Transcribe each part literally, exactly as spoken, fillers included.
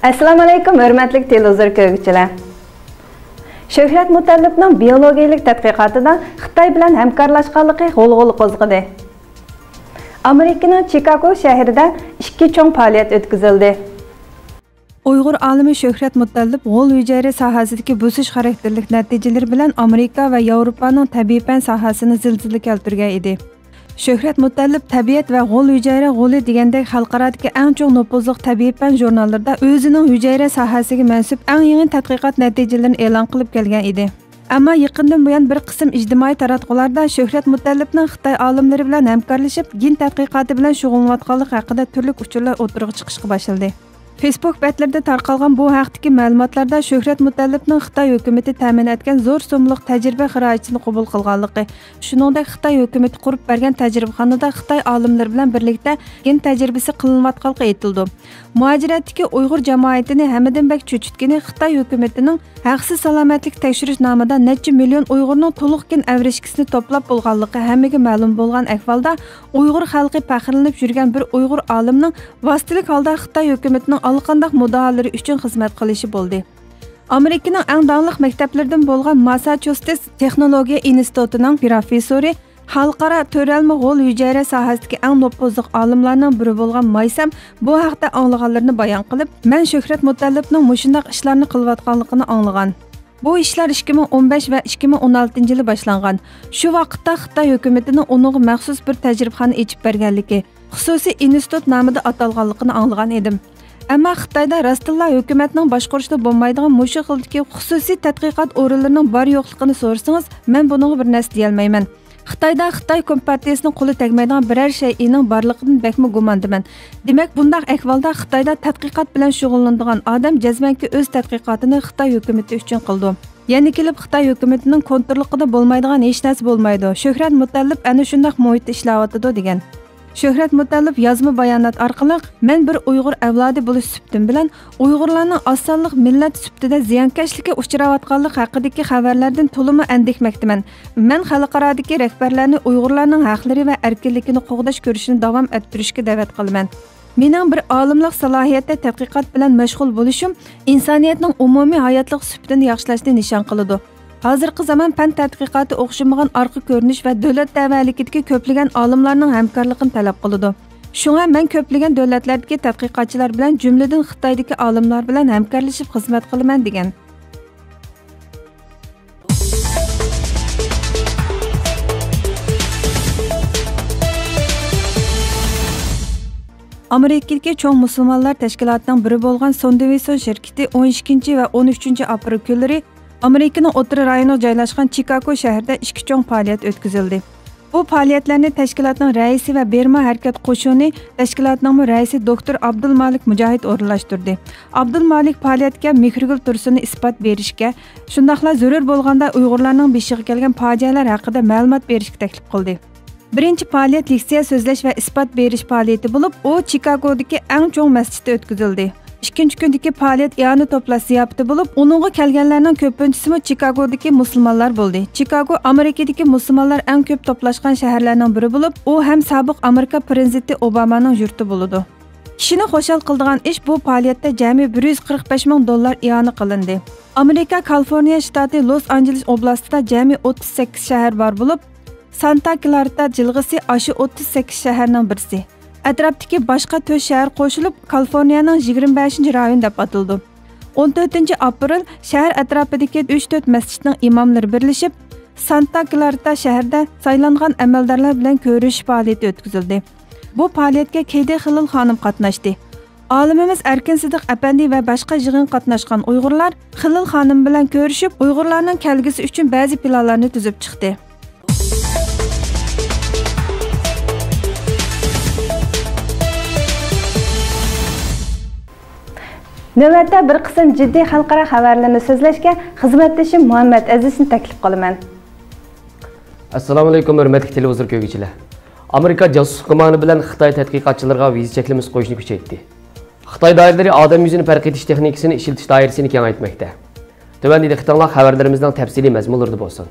ئەسسالامۇئەلەيكۇم، ھۆرمەتلىك تېلېۋىزور كۆرگۈچىلەر! شۆھرەت مۇتەللىپنىڭ بىيولوگىيىلىك تەتقىقاتىدا خىتاي بىلەن ھەمكارلاشقانلىقى غۇلغۇلا قوزغىدى. ئامېرىكىنىڭ چىكاگو شەھىرىدە ئىككى چوڭ پائالىيەت ئۆتكۈزۈلدى. ئۇيغۇر ئالىمى شۆھرەت مۇتەللىپ غول ھۈجەيرە ساھەسىدىكى بۆسۈش خاراكتېرلىك نەتىجىلىرى بىلەن ئامېرىكا ۋە ياۋروپانىڭ تەبىئىي پەن ساھەسىنى زىلزىلە كەلتۈرگەن ئىدى. شۆھرەت مۇتەللىپ تەبىئەت ۋە غول ھۈجەيرە غولى دېگەندەك خەلقئارادىكى ئەڭ چوڭ نوپۇزلۇق تەبىئىي پەن ژۇرناللىرىدا ئۆزىنىڭ ھۈجەيرە ساھەسىگە مەنسۇپ ئەڭ يېڭى تەتقىقات نەتىجىلىرىنى ئېلان قىلىپ كەلگەن ئىدى. ئەمما يېقىندىن بۇيان بىر قىسىم ئىجتىمائىي تاراتقۇلاردا شۆھرەت مۇتەللىپنىڭ خىتاي ئالىملىرى بىلەن ھەمكارلىشىپ، گېن تەتقىقاتى بىلەن شۇغۇللىنىۋاتقانلىقى ھەققىدە تۈرلۈك ئۇچۇرلار ئوتتۇرىغا چىقىشقا باشلىدى. فېيسبۇك بەتلىرىدە تارقالغان بۇ ھەقتىكى مەلۇماتلاردا شۆھرەت مۇتەللىپنىڭ خىتاي ھۆكۈمىتى تەمىن ئەتكەن زور سوممىلىق تەجرىبە خىراجىتىنى قوبۇل قىلغانلىقى، شۇنىڭدەك خىتاي ھۆكۈمىتى قۇرۇپ بەرگەن تەجرىبىخانىدا خىتاي ئالىملىرى بىلەن بىرلىكتە گېن تەجرىبىسى قىلىنىۋاتقانلىقى ئېيتىلىدۇ. مۇھاجىرەتتىكى ئۇيغۇر جامائىتىنى ھەممىدىن بەك چۆچۈتكىنى خىتاي ھۆكۈمىتىنىڭ ھەقسىز سالامەتلىك تەكشۈرۈش نامىدا نەچچە مىليون ئۇيغۇرنىڭ تولۇق گېن ئەۋرىشكىسىنى توپلاپ بولغانلىقى ھەممىگە مەلۇم بولغان ئەھۋالدا، ئۇيغۇر خەلقى پەخىرلىنىپ يۈرگەن بىر ئۇيغۇر ئالىمنىڭ ۋاسىتىلىك ھالدا خىتاي ھۆكۈمىتىنىڭ ئاللىقانداق مۇددىئالىرى ئۈچۈن خىزمەت قىلىشى بولدى. ئامېرىكىنىڭ ئەڭ داڭلىق مەكتەپلىرىدىن بولغان ماسساچۇسېتس تېخنولوگىيە ئىنستىتۇتىنىڭ پروفېسسورى، خەلقئارا تۆرەلمە غول ھۈجەيرە ساھەسىدىكى ئەڭ نوپۇزلۇق ئالىملارنىڭ بىرى بولغان مايسەم بۇ ھەقتە ئاڭلىغانلىرىنى بايان قىلىپ، مەن شۆھرەت مۇتەللىپنىڭ مۇشۇنداق ئىشلارنى قىلىۋاتقانلىقىنى ئاڭلىغان. بۇ ئىشلار ئىككى مىڭ ئون بەش ۋە ئىككى مىڭ ئون ئالتىنچى يىلى باشلانغان. شۇ ۋاقىتتا خىتاي ھۆكۈمىتىنىڭ ئۇنىڭغا مەخسۇس بىر تەجرىبىخانا ئېچىپ بەرگەنلىكى، خۇسۇسىي ئىنستىتۇت نامىدا ئاتالغانلىقىنى ئاڭلىغان ئىدىم. ئەمما خىتايدا راستتىنلا ھۆكۈمەتنىڭ باشقۇرۇشىدا بولمايدىغان مۇشۇ خىلدىكى خۇسۇسىي تەتقىقات ئورۇنلىرىنىڭ بار-يوقلۇقىنى سورىسىڭىز، مەن بۇنىڭغا بىر نەرسە دېيەلمەيمەن. خىتايدا خىتاي كومپارتىيىسىنىڭ قولى تەگمەيدىغان بىرەر شەيئىنىڭ بارلىقىدىن بەكمۇ گۇماندىمەن. دېمەك، بۇنداق ئەھۋالدا خىتايدا تەتقىقات بىلەن شۇغۇللىنىدىغان ئادەم جەزمەنكى ئۆز تەتقىقاتىنى خىتاي ھۆكۈمىتى ئۈچۈن قىلىدۇ. يەنە كېلىپ خىتاي ھۆكۈمىتىنىڭ كونتروللۇقىدا بولمايدىغان ھېچ نەرسە بولمايدۇ. شۆھرەت مۇتەللىپ ئەنە شۇنداق مۇھىتتا ئىشلەۋاتىدۇ، دېگەن. شۆھرەت مۇتەللىپ يازما بايانات ئارقىلىق، مەن بىر ئۇيغۇر ئەۋلادى بولۇش سۈپىتىم بىلەن، ئۇيغۇرلارنىڭ ئاز سانلىق مىللەت سۈپىتىدە زىيانكەشلىككە ئۇچراۋاتقانلىقى ھەققىدىكى خەۋەرلەردىن تولىمۇ ئەندىكمەكتىمەن. مەن خەلقئارادىكى رەھبەرلەرنى ئۇيغۇرلارنىڭ ھەقلىرى ۋە ئەركىنلىكىنى قوغداش كۈرىشىنى داۋام ئەتتۈرۈشكە دەۋەت قىلىمەن. مېنىڭ بىر ئالىملىق سالاھىيەتتە تەتقىقات بىلەن مەشغۇل بولۇشۇم ئىنسانىيەتنىڭ ئومۇمىي ھاياتلىق سۈپىتىنى ياخشىلاشنى نىشان قىلىدۇ. ھازىرقى زامان پەن تەتقىقاتى ئوخشىمىغان ئارقا كۆرۈنۈش ۋە دۆلەت تەۋەلىكىدىكى كۆپلىگەن ئالىملارنىڭ ھەمكارلىقىنى تەلەپ قىلىدۇ. شۇڭا مەن كۆپلىگەن دۆلەتلەردىكى تەتقىقاتچىلار بىلەن، جۈملىدىن خىتايدىكى ئالىملار بىلەن ھەمكارلىشىپ خىزمەت قىلىمەن، دېگەن. ئامېرىكىدىكى چوڭ مۇسۇلمانلار تەشكىلاتىنىڭ بىرى بولغان سوندېۋىسون شىركىتى ئون ئىككىنچى ۋە ئون ئۈچىنچى ئاپرېل كۈنلىرى ئامېرىكىنىڭ ئوتتۇرا رايونىغا جايلاشقان چىكاگو شەھىرىدە ئىككى چوڭ پائالىيەت ئۆتكۈزۈلدى. بۇ پائالىيەتلەرنى تەشكىلاتنىڭ رەئىسى ۋە بىرما ھەرىكەت قوشۇنى تەشكىلاتىنىڭمۇ رەئىسى دوكتور ئابدۇلمالىك مۇجاھىد ئورۇنلاشتۇردى. ئابدۇلمالىك پائالىيەتكە مېھرىگۈل تۇرسۇننى ئىسپات بېرىشكە، شۇنداقلا زۆرۈر بولغاندا ئۇيغۇرلارنىڭ بېشىغا كەلگەن پاجىئەلەر ھەققىدە مەلۇمات بېرىشكە تەكلىپ قىلدى. بىرىنچى پائالىيەت لېكسىيە سۆزلەش ۋە ئىسپات بېرىش پائالىيىتى بولۇپ، ئۇ چىكاگودىكى ئەڭ چوڭ مەسچىتتە ئۆتكۈزۈلدى. ئىككىنچى كۈندىكى پائالىيەت ئىئانە توپلاش زىياپىتى بولۇپ، ئۇنىڭغا كەلگەنلەرنىڭ كۆپىنچىسىمۇ چىكاگودىكى مۇسۇلمانلار بولدى. چىكاگو ئامېرىكىدىكى مۇسۇلمانلار ئەڭ كۆپ توپلاشقان شەھەرلەرنىڭ بىرى بولۇپ، ئۇ ھەم سابىق ئامېرىكا پىرېزىدېنتى ئوبامانىڭ يۇرتى بولىدۇ. كىشىنى خۇشال قىلىدىغان ئىش، بۇ پائالىيەتتە جەمئىي بىر يۈز قىرىق بەش مىڭ دوللار ئىئانە قىلىندى. ئامېرىكا كالىفورنىيە شتاتى لوس ئانژېلېس ئوبلاستىدا جەمئىي ئوتتۇز سەككىز شەھەر بار بولۇپ، سانتا كلارتا جىلغىسى ئاشۇ ئوتتۇز سەككىز شەھەرنىڭ بىرسى. ئەتراپتىكى باشقا تۆت شەھەر قوشۇلۇپ، كالىفورنىيەنىڭ يىگىرمە بەشىنچى رايونى دەپ ئاتىلىدۇ. ئون تۆتىنچى ئاپرېل شەھەر ئەتراپىدىكى ئۈچ تۆت مەسچىتنىڭ ئىماملىرى بىرلىشىپ، سانتا كلارتا شەھىرىدە سايلانغان ئەمەلدارلار بىلەن كۆرۈشۈش پائالىيىتى ئۆتكۈزۈلدى. بۇ پائالىيەتكە كېيدى خېلىل خانىم قاتناشتى. ئالىمىمىز ئەركىن سىدىق ئەپەندى ۋە باشقا يىغىنغا قاتناشقان ئۇيغۇرلار خېلىل خانىم بىلەن كۆرۈشۈپ، ئۇيغۇرلارنىڭ كەلگۈسى ئۈچۈن بەزى پىلانلارنى تۈزۈپ چىقتى. نۆۋەتتە بىر قىسىم جىددىي خەلقئارا خەۋەرلىرىنى سۆزلەشكە خىزمەتدىشىم مۇھەممەد ئەزىزنى تەكلىپ قىلىمەن. ئەسسالامۇئەلەيكۇم، ھۆرمەتلىك تېلېۋىزور كۆرگۈچىلەر. ئامېرىكا جاسۇسلۇق گۇمانى بىلەن خىتاي تەتقىقاتچىلىرىغا ۋىزا چەكلىمىسى قويۇشنى كۈچەيتتى. خىتاي دائىرىلىرى ئادەم يۈزىنى پەرق ئېتىش تېخنىكىسىنى ئىشلىتىش دائىرىسىنى كېڭەيتمەكتە. تۆۋەندە دىققىتىڭلار خەۋەرلىرىمىزنىڭ تەپسىلىي مەزمۇنلىرىدا بولسۇن.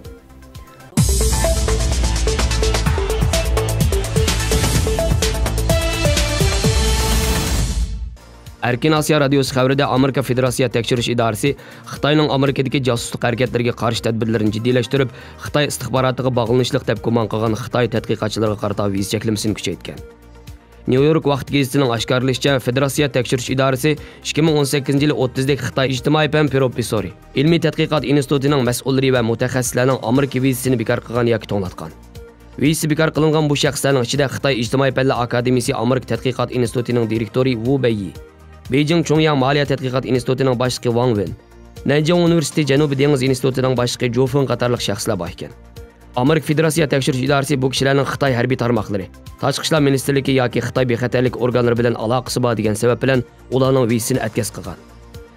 ئەركىن ئاسىيا رادىيوسى خەۋىرىدە، ئامېرىكا فېدېراتسىيە تەكشۈرۈش ئىدارىسى خىتاينىڭ ئامېرىكىدىكى جاسۇسلۇق ھەرىكەتلىرىگە قارشى تەدبىرلىرىنى جىددىيلەشتۈرۈپ، خىتاي ئىستىخباراتىغا باغلىنىشلىق دەپ گۇمان قىلغان خىتاي تەتقىقاتچىلىرىغا قارىتا ۋىزا چەكلىمىسىنى كۈچەيتكەن. نيۇ يورك ۋاقتى گېزىتىنىڭ ئاشكارىلىشىچە، فېدېراتسىيە تەكشۈرۈش ئىدارىسى ئىككى مىڭ ئون سەككىزىنچى يىلى ئوتتۇزدەك خىتاي ئىجتىمائىي پەن پروفېسسورى، ئىلمىي تەتقىقات ئىنستىتۇتىنىڭ مەسئۇللىرى ۋە مۇتەخەسسىسلەرنىڭ ئامېرىكا ۋىزىسىنى بىكار قىلغان ياكى توڭلاتقان. ۋىزىسى بىكار قىلىنغان بۇ شەخسلەرنىڭ ئىچىدە خىتاي ئىجتىمائىي پەنلەر ئاكادېمىيىسى ئامېرىكا تەتقىقات ئىنستىتۇتىنىڭ دىرېكتورى ۋۇ بەييى، بېيجىڭ چۇڭياڭ مالىيە تەتقىقات ئىنستىتۇتىنىڭ باشلىقى ۋاڭ ۋېن، نەنجىڭ ئۇنىۋېرسىتېتى جەنۇبىي دېڭىز ئىنستىتۇتىنىڭ باشلىقى جۇ فېڭ قاتارلىق شەخسلەر بار ئىكەن. ئامېرىكا فېدېراتسىيە تەكشۈرۈش ئىدارىسى بۇ كىشىلەرنىڭ خىتاي ھەربىي تارماقلىرى، تاشقى ئىشلار مىنىستىرلىكى ياكى خىتاي بىخەتەرلىك ئورگانلىرى بىلەن ئالاقىسى بار دېگەن سەۋەب بىلەن ئۇلارنىڭ ۋىزىسىنى ئەتكەس قىلغان.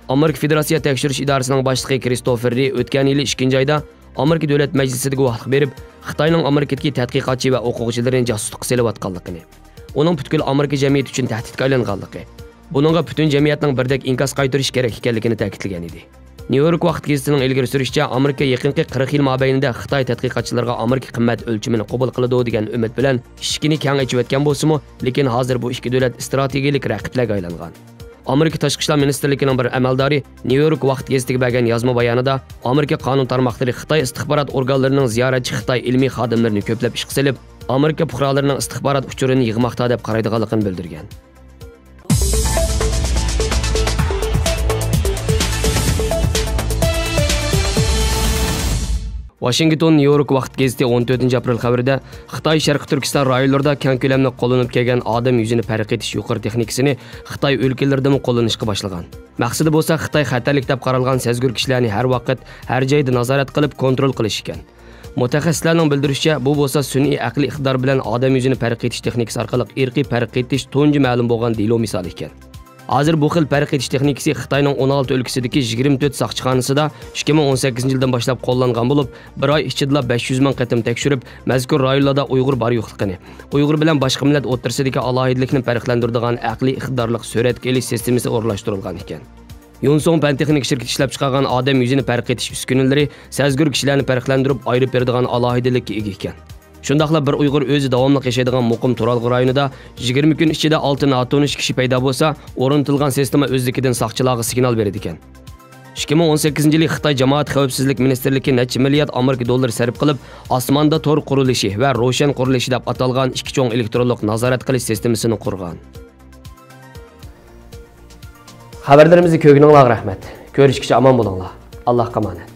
ئامېرىكا فېدېراتسىيە تەكشۈرۈش ئىدارىسىنىڭ باشلىقى كرىستوفېر رى ئۆتكەن يىلى ئىككىنچى ئايدا ئامېرىكا دۆلەت مەجلىسىدە گۇۋاھلىق بېرىپ، خىتاينىڭ ئامېرىكىدىكى تەتقىقاتچى ۋە ئوقۇغۇچىلىرىنى جاسۇسلۇققا سېلىۋاتقانلىقىنى، ئۇنىڭ پۈتكۈل ئامېرىكا جەمئىيىتى ئۈچۈن تەھدىتكە ئايلانغانلىقى، بۇنىڭغا پۈتۈن جەمئىيەتنىڭ بىردەك ئىنكاس قايتۇرۇشى كېرەك ئىكەنلىكىنى تەكىتلىگەن ئىدى. نيۇ يورك ۋاقىت گېزىتىنىڭ ئىلگىرى سۈرۈشىچە، ئامېرىكا يېقىنقى قىرىق يىل مابەينىدە خىتاي تەتقىقاتچىلىرىغا ئامېرىكا قىممەت ئۆلچىمىنى قوبۇل قىلىدۇ دېگەن ئۈمىد بىلەن ئىشىكىنى كەڭ ئېچىۋەتكەن بولسىمۇ، لېكىن ھازىر بۇ ئىككى دۆلەت ئىستراتېگىيەلىك رەقىبلەرگە ئايلانغان. ئامېرىكا تاشقى ئىشلار مىنىستىرلىكىنىڭ بىر ئەمەلدارى نيۇ يورك ۋاقىت گېزىتىگە بەرگەن يازما بايانىدا، ئامېرىكا قانۇن تارماقلىرى خىتاي ئىستىخبارات ئورگانلىرىنىڭ زىيارەتچى خىتاي ئىلمىي خادىملىرىنى كۆپلەپ ئىشقا سېلىپ، ئامېرىكا پۇقرالىرىنىڭ ئىستىخبارات ئۇچۇرىنى يىغماقتا دەپ قارايدىغانلىقىنى بىلدۈرگەن. ۋاشىنگتون نيۇ يورك ۋاقىت گېزىتى ئون تۆتىنچى ئاپرېل خەۋىرىدە، خىتاي شەرقىي تۈركىستان رايونلىرىدا كەڭ كۆلەملىك قوللىنىپ كەلگەن ئادەم يۈزىنى پەرق ئېتىش يۇقىرى تېخنىكىسىنى خىتاي ئۆلكىلىرىدىمۇ قوللىنىشقا باشلىغان. مەقسىتى بولسا خىتاي خەتەرلىك دەپ قارالغان سەزگۈر كىشىلەرنى ھەر ۋاقىت، ھەر جايدا نازارەت قىلىپ كونترول قىلىش ئىكەن. مۇتەخەسسىسلەرنىڭ بىلدۈرۈشىچە، بۇ بولسا سۈنئىي ئەقلىي ئىقتىدار بىلەن ئادەم يۈزىنى پەرق ئېتىش تېخنىكىسى ئارقىلىق ئىرقىي پەرق ئېتىش تۇنجى مەلۇم بولغان دېلو مىسالى ئىكەن. ھازىر بۇ خىل پەرق ئېتىش تېخنىكىسى خىتاينىڭ ئون ئالتە ئۆلكىسىدىكى يىگىرمە تۆت ساقچىخانىسىدا ئىككى مىڭ ئون سەككىزىنچى يىلدىن باشلاپ قوللانغان بولۇپ، بىر ئاي ئىچىدىلا بەش يۈز مىڭ قېتىم تەكشۈرۈپ، مەزكۇر رايونلاردا ئۇيغۇر بار يوقلۇقىنى، ئۇيغۇر بىلەن باشقا مىللەت ئوتتۇرىسىدىكى ئالاھىدىلىكنى پەرقلەندۈرىدىغان ئەقلىي ئىقتىدارلىق سۈرەتكە ئېلىش سىستېمىسى ئورۇنلاشتۇرۇلغان ئىكەن. يۇنسۇڭ پەن تېخنىكا شىركىتى ئىشلەپچىقارغان ئادەم يۈزىنى پەرق ئېتىش ئۈسكۈنىلىرى سەزگۈر كىشىلەرنى پەرقلەندۈرۈپ ئايرىپ بېرىدىغان ئالاھىدىلىككە ئىگە ئىكەن. شۇنداقلا بىر ئۇيغۇر ئۆزى داۋاملىق ياشايدىغان مۇقىم تۇرالغۇ رايونىدا يىگىرمە كۈن ئىچىدە ئالتە ناتونۇش كىشى پەيدا بولسا، ئورنىتىلغان سىستېما ئۆزلۈكىدىن ساقچىلارغا سىگنال بېرىدىكەن. ئىككى مىڭ ئون سەككىزىنچى يىلى خىتاي جامائەت خەۋپسىزلىك مىنىستىرلىكى نەچچە مىليارد ئامېرىكا دوللىرى سەرپ قىلىپ، ئاسماندا تور قۇرۇلۇشى ۋە روشەن قۇرۇلۇشى دەپ ئاتالغان ئىككى چوڭ ئېلېكترونلۇق نازارەت قىلىش سىستېمىسىنى قۇرغان. خەۋەرلىرىمىزنى كۆرگىنىڭلارغا رەھمەت. كۆرۈشكىچە ئامان بولۇڭلار. ئاللاھقا ئامانەت.